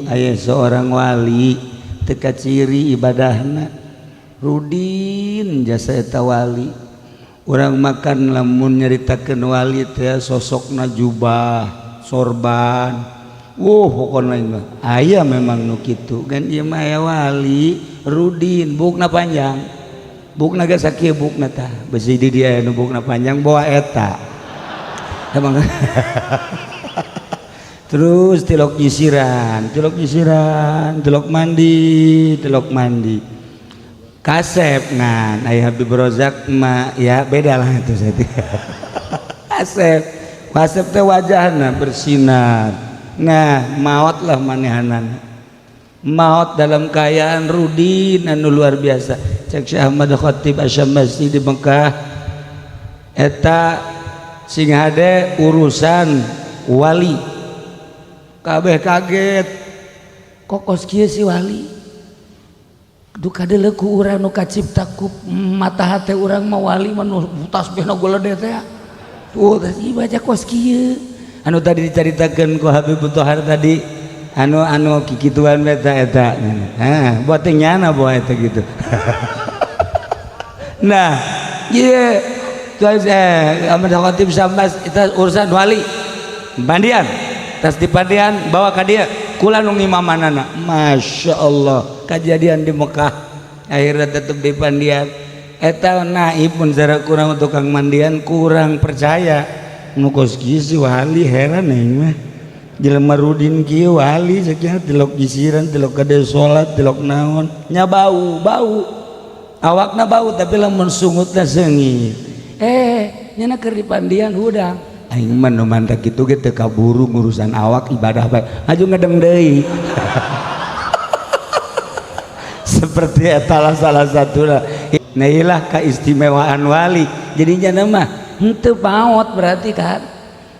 Aya seorang wali teka ciri ibadahna rudin jasa eta wali. Urang makan lamun nyaritakeun wali teh sosokna jubah sorban, wuh, pokona mah aya memang nu kitu kan. Ieu mah aya wali rudin, bukna panjang, bukna ge sakieu bukna. Tah, besi di dia nu bukna panjang bawa eta emang. Terus tilok nyisiran, tilok nyisiran, tilok mandi, tilok mandi, kasep. Ngan ayah Habib Rozak mah ya beda lah itu. Saya kasep, kasep teh wajahna bersinar. Nah, maot lah manehanana, maot dalam keadaan rudin anu luar biasa. Cek Syekh Ahmad Khatib Asy-Syammasi di Mekah eta sing hade urusan wali, kabeh kaget, kok kos kieu si wali? Duka deuleu ku urang nu kacipta ku mata hate urang mah wali mah nu tasbihna golede teh. Tuh, teh baca kos kieu anu tadi dicaritakeun ku Habib Tohar tadi, anu anu kikituan eta eta. Hah, buat nyana bawa eta gitu. Nah, ieu terus Ahmad Khatib Syambas itu urusan wali mandian, tas di pandian bawa ka dia, kula nu ngimamanana. Masya Allah, kejadian di Mekah akhirnya tetep di pandian eta naib mun kurang tukang mandian kurang percaya nu kos kieu si wali. Heran aing mah, jelema rudin kieu wali sakieu, tilok gisiran, tilok kade salat, tilok naon nya, bau bau awakna bau, tapi lamun sungutna seungit. Nyana keur di pandian hudang, aing mah nu mantak kitu ge teu kaburu ngurusan awak, ibadah bae, aju ngedeng deui. Seperti eta lah salah satu. Nah, ilah keistimewaan wali. Jadinya nama henteu maot berarti kan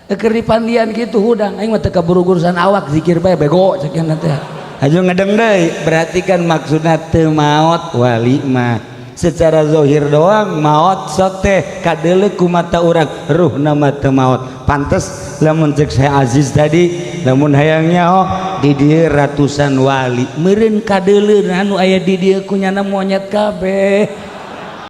keur di pandian gitu hudang, aing mah teu kaburu urusan awak, zikir bae, bego cek teh, aju ngedeng deui. Berarti kan maksudna teu maot wali mah. Secara zahir doang maot sok teh kadeuleu ku mata urang, ruhna mah teu maot. Pantes lamun cek saya Aziz tadi, lamun hayangnya, oh, di dieu ratusan wali meureun kadeuleu anu aya di dieu kunyana monyet kabeh.